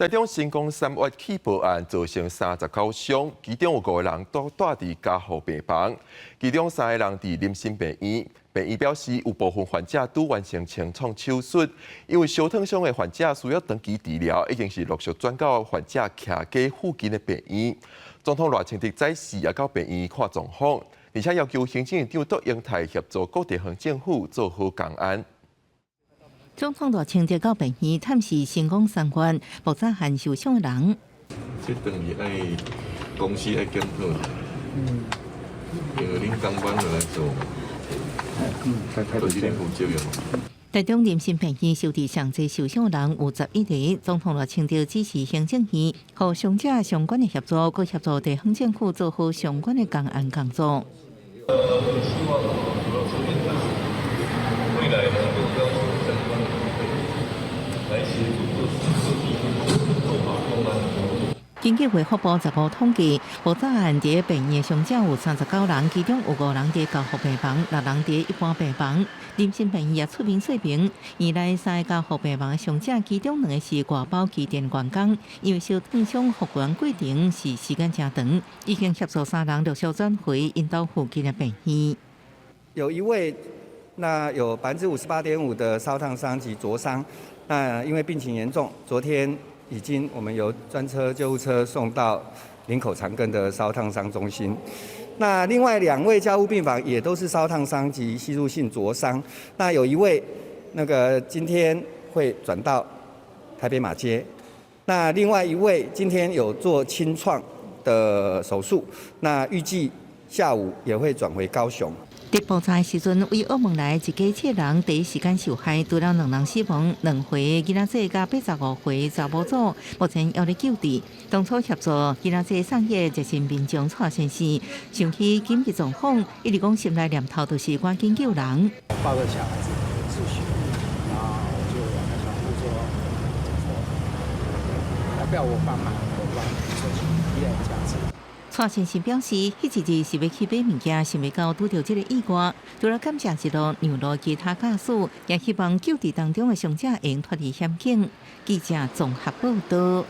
台中新光三越氣爆案造成39傷，其中有五個人都蹛佇加護病房，其中三個人佇林森病院。病院表示，有部分患者拄完成清創手術，因為燒燙傷的患者需要長期治療，已經是陸續轉到患者徛家附近的病院。總統賴清德早時也到病院看狀況，而且要求行政院長卓榮泰協助各地方政府做好工安。總統賴清德到病院探視新光三越爆炸案受傷的人。這當然愛公司愛檢討，因為恁工班就來做，都是恁負責任。台中林森病院收治上濟受傷的人有11個，總統賴清德指示行政院予傷者相關的協助，閣協助地方政府做好相關的工安工作。我也希望主要是未來能夠要求相關的單位來協助各市各地做好工安的工作。根據衛福部15統計，爆炸案佇病院傷者有39人，其中有五人佇加護病房，六人佇一般病房。林森病院也出面說明，院內三個加護病房傷者，其中兩個是外包機電員工，因為燒燙傷復原過程是時間誠長，已經協助三人陸續轉回𪜶兜附近的病院。有一位，那有58.5%的燒燙傷及灼傷，那因為病情嚴重，昨天已經我們由專車救護車送到林口長庚的燒燙傷中心。那另外兩位加護病房也都是燒燙傷及吸入性灼傷。那有一位那個今天會轉到台北馬偕。那另外一位今天有做清創的手術，那預計下午也會轉回高雄。佇爆炸時陣，為澳門來一家七人第一時間受害，除了兩人死亡，2歲囡仔仔佮85歲查某祖，目前猶咧救治。當初協助囡仔仔送醫的熱心民眾蔡先生，想起緊急狀況，一直講心內念頭就是趕緊救人。抱個小孩子秩序，然後我就兩個小護說，說要不要我幫忙？我幫你說醫院這樣子。蔡先生表示，彼一日是欲去買物件，想袂到拄著這个意外。除了感謝一路讓路其他駕駛，也希望救治當中的傷者會用脫離險境。記者綜合報導。